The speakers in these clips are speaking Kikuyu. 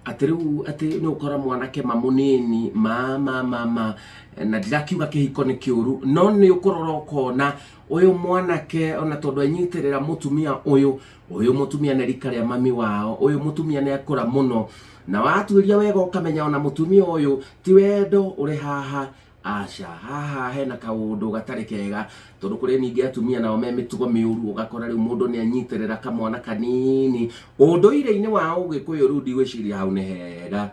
Atĩ rĩu atĩ nĩ ũkora mwanake ma mũnini ma ma ma ma na ndirakiuga kĩhiko nĩ kĩũru, no nĩ ũkũrora ũkona ũyũ mwanake ona tondũ enyitĩrĩra mũtumia ũyũ, ũyũ mũtumia nĩ rika rĩa mami wao, ũyũ mũtumia nĩ akũra mũno, na watuĩria wega ũkamenya ona mũtumia ũyũ ti wendo ũrĩ haha. Aca, haha hena kaũndũ gatarĩ kega, tondũ kũrĩ ningĩ atumia nao me mĩtugo mĩũru, ũgakora rĩu mũndũ nĩ anyitĩrĩra kamwana kanini. Ũndũire-inĩ wa Ũgĩkũyũ rĩu ndigwĩciria hau nĩ hega.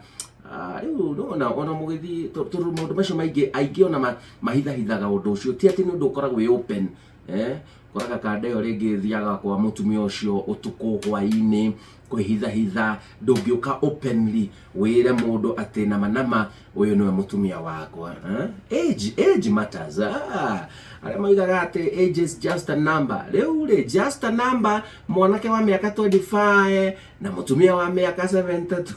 Rĩu nĩwona ona mũgĩthiĩ, tondũ maũndũ macio maingĩ, aingĩ ona mahithahithaga ũndũ ũcio, ti atĩ nĩ ũndũ ũkoragwo wĩ open. Ũkoraga kanda ĩyo rĩngĩ ĩthiaga kwa mũtumia ũcio ũtukũ hwaĩ-inĩ, kwĩhithahitha, ndũngĩũka openly wĩre mũndũ atĩ nama nama ũyũ nĩwe mũtumia wakwa. Age, age matters. Arĩa moigaga atĩ age is just a number, rĩu rĩ, just a number, mwanake wa mĩaka 25 na mũtumia wa mĩaka 72.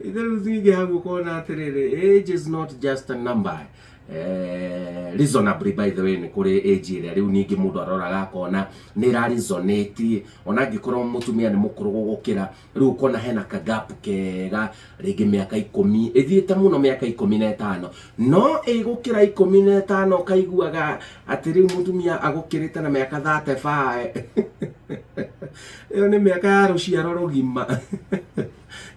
Ithe rĩu ningĩ hau ũkona atĩrĩrĩ, age is not just a number. Reasonably, by the way, nĩ kũrĩ age ĩrĩa rĩu ningĩ mũndũ aroraga akona nĩ ĩra resonate, ona angĩkorwo mũtumia nĩ mũkũrũ gũgũkĩra, rĩu ũkona hena ka gap kega, rĩngĩ mĩaka 10, ĩthiĩte mũno mĩaka 15, no ĩgũkĩra 15 ũkaiguaga atĩ rĩu mũtumia agũkĩrĩte na mĩaka 35. Ĩyo nĩ mĩaka ya rũciaro rũgima,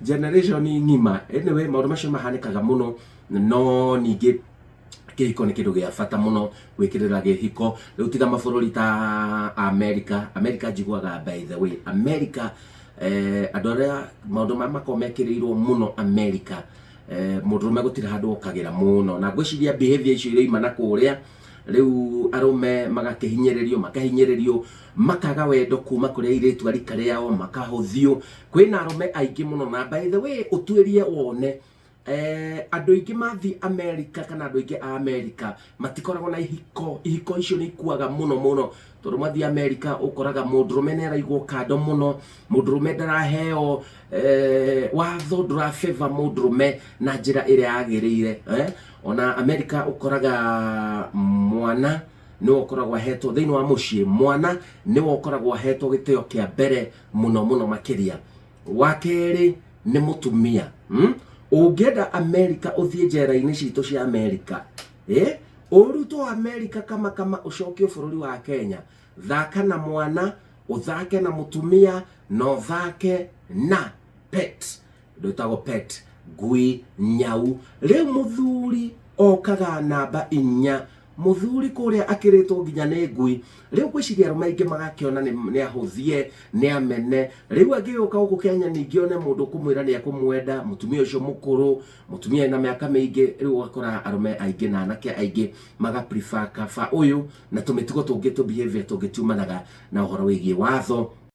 generation ng'ima. Anyway, maũndũ macio mahanĩkaga mũno, no ningĩ kĩhiko nĩ kĩndũ gĩa bata mũno, gwĩkĩrĩra kĩhiko. Rĩu tiga mabũrũri ta America, America njiguaga, by the way, America, andũ arĩa maũndũ maya makoragwo mekĩrĩirwo mũno America, mũndũrũme gũtirĩ handũ okagĩra mũno, na ngwĩciria behavior icio iraima na kũrĩa. Rĩu arũme magakĩhinyĩrĩrio, makahinyĩrĩrio, makaga wendo kuma kũrĩ airĩtu a rika rĩao, makahũthio. Kwĩna arũme aingĩ mũno, na by the way, ũtuĩrie wone andũ aingĩ mathiĩ America kana andũ aingĩ a America matikoragwo na ihiko. Ihiko icio nĩ ikuaga mũno mũno, tondũ mathiĩ America ũkoraga mũndũrũme nĩ araigwo kando mũno, mũndũrũme ndaraheo, watho ndũra favor mũndũrũme na njĩra ĩrĩa yagĩrĩire. Ona America ũkoraga mwana nĩwe ũkoragwo ahetwo thĩinĩ wa mũciĩ, mwana nĩwe ũkoragwo ahetwo gĩtĩo kĩa mbere mũno mũno makĩria. Wa kerĩ nĩ mũtumia. Ũngĩenda America ũthiĩ njera-inĩ citũ cia America, ũrutwo America kama kama ũcokio bũrũri wa Kenya, thaka na mwana, ũthake na mũtumia, na ũthake na pet, ndũ ĩtagwo pet, ngui, nyau. Rĩu mũthuri okaga namba 4, mũthuri kũrĩa akĩrĩtwo nginya nĩ ngui. Rĩu ngwĩciria arũme aingĩ magakĩona nĩ ahũthie, nĩ amene. Rĩu angĩgĩũka gũkũ Kenya ningĩ one mũndũ ũkũmwĩra nĩ ekũmwenda, mũtumia ũcio mũkũrũ, mũtumia ena mĩaka mĩingĩ, rĩu ũgakora arũme aingĩ na anake aingĩ maga prefer kaba ũyũ na tũmĩtugo tũngĩ, tũ behavior tũngĩ tumanaga na ũhoro wĩgiĩ watho.